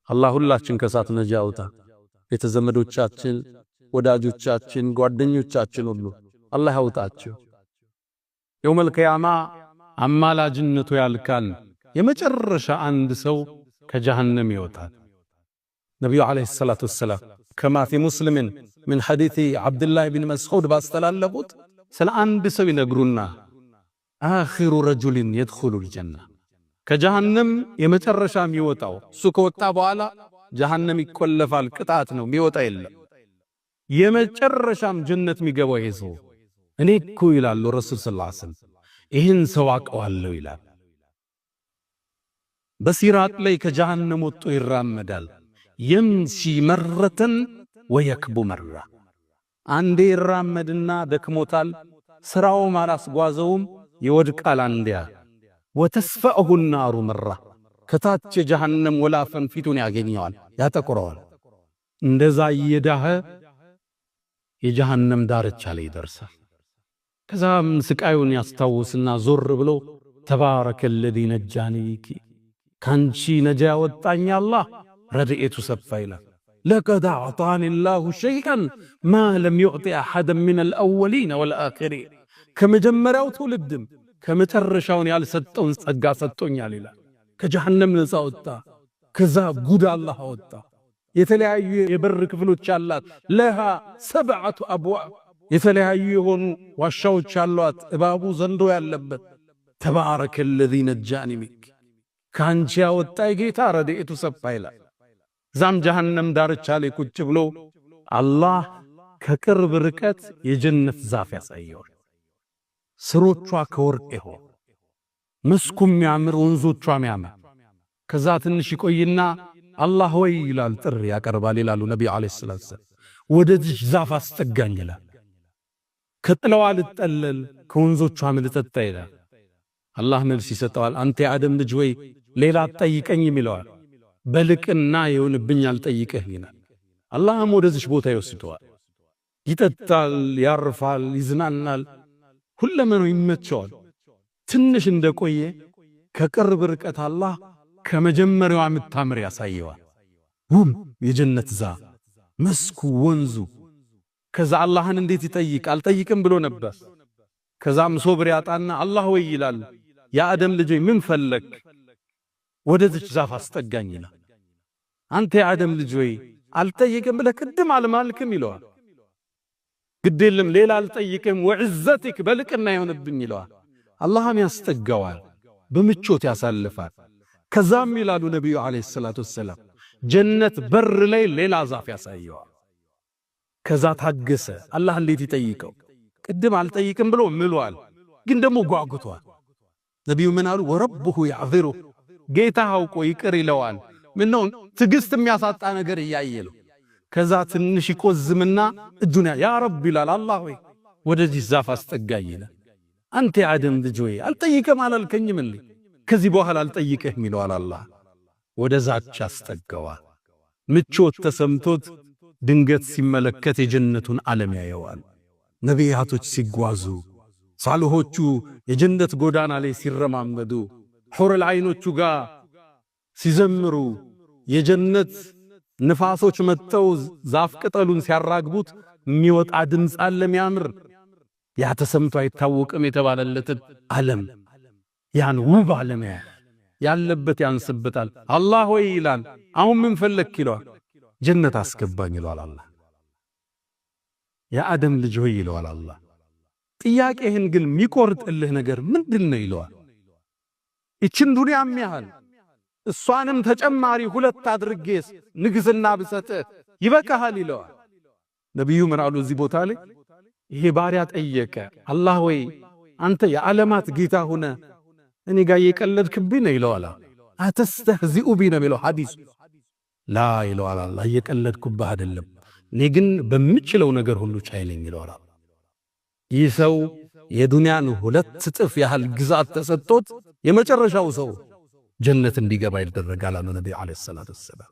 አላህ ሁላችን ከእሳት ነጃ ያውጣ። ቤተዘመዶቻችን፣ ወዳጆቻችን፣ ጓደኞቻችን ሁሉ አላህ ያውጣቸው። يوم القيامة አማላጅነቱ ያልቃል። የመጨረሻ አንድ ሰው ከጀሃነም ይወጣል። ነቢዩ عليه الصلاة والسلام كما في مسلم من حديث ዓብድላህ ብን መስዑድ ባስተላለፉት ስለ አንድ ሰው ይነግሩና آخر رجل يدخل الجنة ከጀሃነም የመጨረሻ የሚወጣው እሱ ከወጣ በኋላ ጀሃነም ይቆለፋል። ቅጣት ነው፣ የሚወጣ የለም። የመጨረሻም ጀነት የሚገባው ይሄ ሰው። እኔ እኮ ይላሉ ረሱል صلى الله عليه وسلم ይህን ሰው አውቀዋለሁ ይላል። በሲራጥ ላይ ከጀሃነም ወጥቶ ይራመዳል። يمشي مرة ويكبو مرة። አንዴ ይራመድና ደክሞታል፣ ስራውም አላስጓዘውም፣ ይወድቃል። አንዲያ وتصفعه النار مرة፣ ከታች የጀሃነም ወላፈን ፊቱን ያገኘዋል፣ ያጠቁረዋል። እንደዛ እየዳኸ የጀሃነም ዳርቻ ላይ ይደርሳል። ከዛም ስቃዩን ያስታውስና ዞር ብሎ تبارك الذي نجاني منك፣ ካንቺ ነጃ ያወጣኝ አላህ ረድኤቱ ሰፋ ይላል። لقد أعطاني الله شيئا ما لم يعط أحدا من الأولين والآخرين፣ ከመጀመሪያው ትውልድም ከመጨረሻውን ያልሰጠውን ጸጋ ሰጥቶኛል ይላል። ከጀሃነም ነፃ ወጣ። ከዛ ጉድ አላህ አወጣ። የተለያዩ የበር ክፍሎች አላት። لها سبعة أبواب፣ የተለያዩ የሆኑ ዋሻዎች አሏት። እባቡ ዘንዶ ያለበት። تبارك الذي نجاني منك፣ ከአንቺ ያወጣኝ ጌታ ረድኤቱ ሰፋ ይላል። እዛም ጀሃነም ዳርቻ ላይ ቁጭ ብሎ አላህ ከቅርብ ርቀት የጀነት ዛፍ ያሳየዋል። ስሮቿ ከወርቅ የሆኑ፣ መስኩ የሚያምር፣ ወንዞቿ የሚያምር። ከዛ ትንሽ ይቆይና አላህ ወይ ይላል፣ ጥሪ ያቀርባል ይላሉ ነቢዩ عليه الصلاة والسلام። ወደዚህ ዛፍ አስጠጋኝ ይላል። ከጥላዋ ልጠለል፣ ከወንዞቿም ልጠጣ ይላል። አላህ መልስ ይሰጠዋል። አንተ የአደም ልጅ ወይ ሌላ አትጠይቀኝም ይለዋል። በልቅና ይሁንብኝ አልጠይቅህ ይላል። አላህም ወደዚች ቦታ ይወስደዋል። ይጠጣል፣ ያርፋል፣ ይዝናናል፣ ሁለመናው ይመቸዋል። ትንሽ እንደቆየ ከቅርብ ርቀት አላህ ከመጀመሪያዋ የምታምር ያሳየዋል። ውብ የጀነት ዛፍ፣ መስኩ፣ ወንዙ። ከዛ አላህን እንዴት ይጠይቅ? አልጠይቅም ብሎ ነበር። ከዛም ሶብር ያጣና አላህ ወይ ይላል። የአደም ልጅ ምን ፈለክ? ወደዚች ዛፍ አስጠጋኝ ይላል። አንተ የአደም ልጅ ወይ አልጠይቅም ብለህ ቅድም አልማልክም ይለዋል። ግድ የለም ሌላ አልጠይቅም፣ وعزتك በልቅና ይሆንብኝ ይለዋል። አላህም ያስጠጋዋል፣ በምቾት ያሳልፋል። ከዛም ይላሉ ነቢዩ عليه الصلاة والسلام ጀነት በር ላይ ሌላ ዛፍ ያሳየዋል። ከዛ ታገሰ። አላህ እንዴት ይጠይቀው? ቅድም አልጠይቅም ብሎ ምሏል፣ ግን ደግሞ ጓጉቷል። ነቢዩ ምን አሉ? وربه يعذره፣ ጌታ አውቆ ይቅር ይለዋል። ምነው ትዕግስት የሚያሳጣ ነገር እያየ ነው። ከዛ ትንሽ ይቆዝምና እጁን يا رب ይላል። አላህ ሆይ ወደዚህ ዛፍ አስጠጋኝ ይላል። አንተ የአደም ልጅ ወይ አልጠይቅም አላልከኝም እንዴ? ከዚህ በኋላ አልጠይቅህም ይለዋል አላህ። ወደ ዛች አስጠጋዋል። ምቾት ተሰምቶት ድንገት ሲመለከት የጀነቱን ዓለም ያየዋል። ነቢያቶች ሲጓዙ፣ ሳልሆቹ የጀነት ጎዳና ላይ ሲረማመዱ፣ ሑረል ዐይኖቹ ጋር ሲዘምሩ፣ የጀነት ንፋሶች መጥተው ዛፍ ቅጠሉን ሲያራግቡት የሚወጣ ድምፅ አለ የሚያምር፣ ያ ተሰምቶ አይታወቅም የተባለለትን ዓለም፣ ያን ውብ ዓለም ያለበት ያንስበታል። አላህ ወይ ይላል። አሁን ምን ፈለክ ይለዋል። ጀነት አስገባኝ ይለዋል አላህ። የአደም ልጅ ሆይ ይለዋል አላህ። ጥያቄህን ግን የሚቆርጥልህ ነገር ምንድን ነው ይለዋል። ይችን ዱንያም ያህል እሷንም ተጨማሪ ሁለት አድርጌስ ንግስና ብሰጥህ ይበቃሃል ይለዋል። ነቢዩ ምን አሉ እዚህ ቦታ ላይ? ይሄ ባሪያ ጠየቀ። አላህ ወይ አንተ የዓለማት ጌታ ሁነ እኔ ጋር እየቀለድክብኝ ነው ይለዋል። أتستهزئ بي ነው የሚለው ሐዲሱ። لا ይለዋል አላህ፣ እየቀለድኩብህ አይደለም፣ እኔ ግን በምችለው ነገር ሁሉ ቻይ ነኝ ይለዋል። ይህ ሰው የዱንያን 2 እጥፍ ያህል ግዛት ተሰጥቶት የመጨረሻው ሰው ጀነት እንዲገባ ይደረጋል አሉ ነቢ عليه الصلاة والسلام።